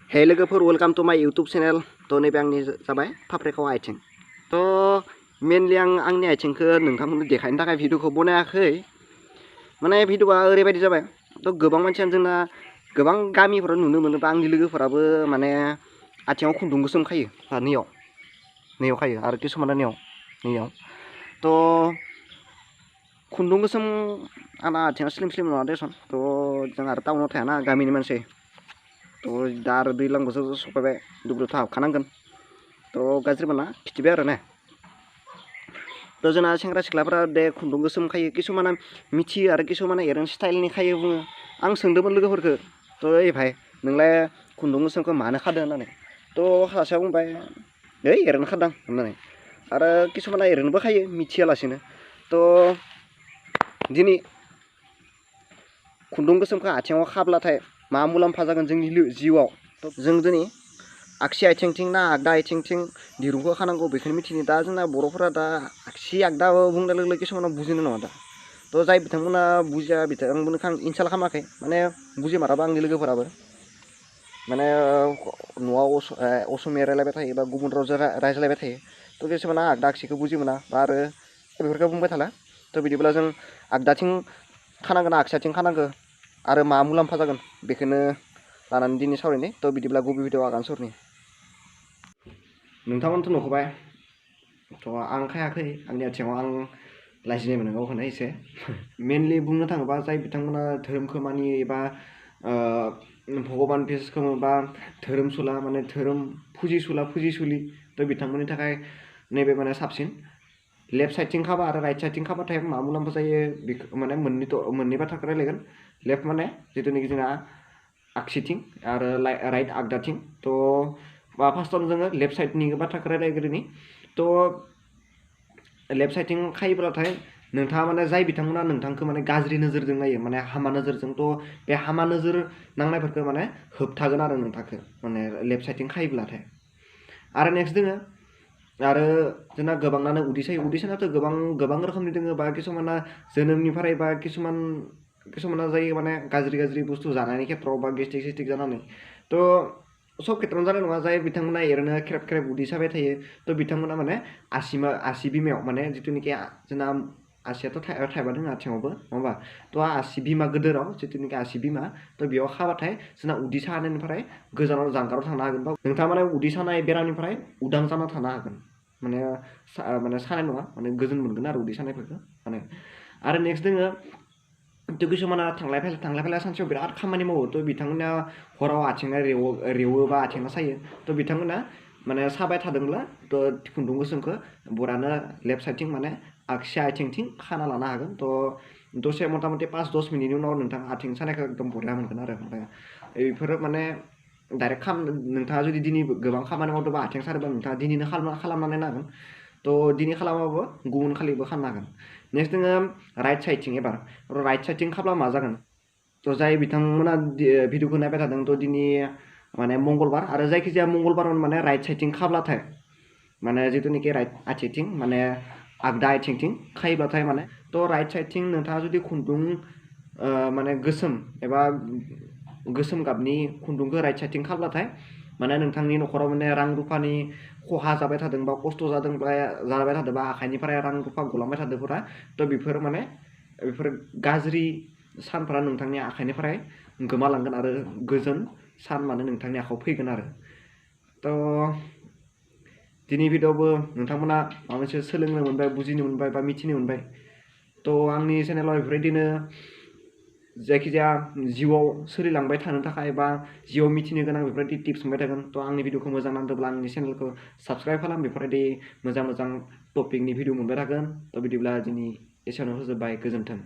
हे लोगोफोर welcome to माय YouTube channel तो नैबे आंनि जाबाय फाफ्रेखाव आथिं तो मेनलि आंनि आथिंखौ नोंथांमोननो देखायनो थाखाय भिडिअखौ बनायाखै माने भिडिअआ ओरैबायदि जाबाय तो गोबां मानसियानो जोंना गोबां गामिफोराव नुनो मोनो बा आंनि लोगोफोराबो माने आथिङाव खुन्दुं गोसोम खायो नैयाव खायो आरो किसुमाना नैयाव तो खुन्दुं गोसोम आंना आथिङा स्लिम स्लिम नङा देसन तो जों आरो टाउनाव थायाना गामिनि मानसि तो दा आरो दैज्लां बोथोर सफैबाय दुब्लियावथ' हाबखानांगोन तो गाज्रि मोना खिथिबाय आरो ने तो जोंना सेंग्रा सिख्लाफोरा दे खुन्दुं गोसोम खायो किसुमाना मिथियो आरो किसुमाना एरैनो स्टाइलनि खायो बुङो आं सोंदोंमोन लोगोफोरखौ तो ओइ भाइ नोंलाय खुन्दुं गोसोमखौ मानो खादों होननानै तो सासेया बुंबाय ओइ एरैनो खादां होननानै आरो किसुमाना एरैनोबो खायो मिथियालासिनो तो दिनै खुन्दुं गोसोमखौ आथिङाव खाब्लाथाय मा मुलाम्फा जागोन जोंनि जिउआव जों दिनै आगसि आथिंथिं ना आगदा आथिंथिं दिरुंखौ खानांगौ बेखौनो मिथियो दा जोंना बर'फोरा दा आगसि आगदा बुंनाय लोगो लोगो किसुमाना बुजिनो नङा दा तो जाय बिथांमोना बुजिया बिथांमोनखौ आं इनसाल्ट खालामाखै माने बुजिमाराबा आंनि लोगोफोराबो माने न'आव असमिया रायज्लायबाय थायो बा गुबुन रावजों रायज्लायबाय थायो तो किसुमाना आगदा आगसिखौ बुजि मोना बा आरो बेफोरखौ बुंबाय थाला तो बिदिब्ला जों आगदाथिं खानांगोन ना आगसिथिं खानांगौ आरो मा मुलाम्फा जागोन बेखौनो लानानै दिनै सावरायनि तो बिदिब्ला गुबै भिडिअ आगान सुरनि नोंथांमोनथ' नुखाबाय तो आं खायाखै आंनि आथिङाव आं लाजिनाय मोनो गावखौनो एसे मेनलि बुंनो थाङोबा जाय बिथांमोना धोरोमखौ मानियो एबा भगबान बिसेसखौ बा धोरोमसुला माने धोरोम फुजिसुलि तो बिथांमोननि थाखाय नैबे माने साबसिन लेफ्ट साइडथिं खाबा आरो राइट साइडथिं खाबाथाय मा मुलाम्फा जायो बेखौ माने मोननै बाथ्राखौ रायलायगोन लेफ्ट माने जिथुनिखि जोंना आगसिथिं आरो राइट आगदाथिं तो फार्स्टआवनो जोङो लेफ्ट साइडनि बाथ्राखौ रायलायग्रोनि तो लेफ्ट साइडथिं खायोब्लाथाय नोंथाङा माने जाय बिथांमोना नोंथांखौ माने गाज्रि नोजोरजों नायो माने हामा नोजोरजों तो बे हामा नोजोर नांनायफोरखौ माने होबथागोन आरो नोंथांखौ माने लेफ्ट साइडथिं खायोब्लाथाय आरो नेक्स्ट दोङो आरो जोंना गोबाङानो उदै सानाथ' गोबां रोखोमनि दोङो बा किसुमाना जोनोमनिफ्राय बा किसुमाना जायो माने गाज्रि बुस्थु जानायनि खेथ्रआव बा गेस्ट्रिक सेस्ट्रिक जानानै तो सब खेथ्रआवनो जानाय नङा जाय बिथांमोना ओरैनो ख्रेब उदै साबाय थायो तो बिथांमोना माने आसि बिमायाव माने जिथुनिखि जोंना आसियाथ' थाइबा दङ आथिङावबो नङा होमबा तो आसि बिमा गोदोराव जिथुनिखि आसि बिमा तो बेयाव खाबाथाय जोंना उदै सानायनिफ्राय जानगाराव थांनो हागोन बा नोंथाङा माने उदै सानाय बेरामनिफ्राय उदां जाना थानो हागोन माने सानाय नङा माने गोजोन मोनगोन आरो उदै सानायफोरखौ माने आरो नेक्स्ट दोङो तो किसुमाना थांलाय फैलाय सानसेयाव बिराद खामानि मावो तो बिथांमोना हराव आथिङा रेवो बा आथिङा सायो तो बिथांमोना माने साबाय थादोंब्ला तो खुन्दुं गोसोमखौ बरानो लेफ्ट साइडथिं माने आगसि आथिंथिं खाना लानो हागोन तो दसे मथा मथि 5-10 मिनिटनि उनाव नोंथाङा आथिं सानायखौ एकदम बरिया मोनगोन आरो ओमफ्राय बेफोरो माने डाइरेक्ट नोंथाङा जुदि दिनै गोबां खामानि मावदोंबा आथिं सारोबा नोंथाङा दिनैनो खालामनानै नायनो हागोन तो दिनै खालामाबाबो गुबुन खालिबो खालामनो हागोन नेक्स्ट दोङो राइट साइडथिं एबार राइट साइडथिं खाब्ला मा जागोन तो जाय बिथांमोना भिडिअखौ नायबाय थादों तो दिनै माने मंगलबार आरो जायखिजाया मंगलबाराव माने राइट साइडथिं खाब्लाथाय माने जिथुनिखि राइट आथिंथिं माने आगदा आथिंथिं खायोब्लाथाय माने तो राइट साइडथिं नोंथाङा जुदि खुन्दुं माने गोसोम एबा गोसोम गाबनि खुन्दुंखौ राइट साइडथिं खाब्लाथाय माने नोंथांनि न'खराव माने रां रुफानि खहा जाबाय थादों बा खस्थ' जाबाय थादोंबा आखाइनिफ्राय रां रुफा गलांबाय थादोंफोरा तो बेफोर गाज्रि सानफोरा नोंथांनि आखाइनिफ्राय गोमालांगोन आरो गोजोन सान माने नोंथांनि आखायाव फैगोन आरो तो दिनै भिडिअआवबो नोंथांमोना माबा मोनसे सोलोंनो मोनबाय बुजिनो मोनबाय बा मिथिनो मोनबाय तो आंनि चेनेलाव बेफोरबायदिनो जायखिजाया जिउआव सोलिलांबाय थानो थाखाय बा जिउआव मिथिनो गोनां बेफोरबायदि टिप्स मोनबाय थागोन तो आंनि भिडिअखौ मोजां नांदोंब्ला आंनि चेनेलखौ साबस्क्राइब खालाम बेफोरबायदि मोजां टपिकनि भिडिअ मोनबाय थागोन तो बिदिब्ला दिनै एसेयावनो फोजोबबाय गोजोन्थों।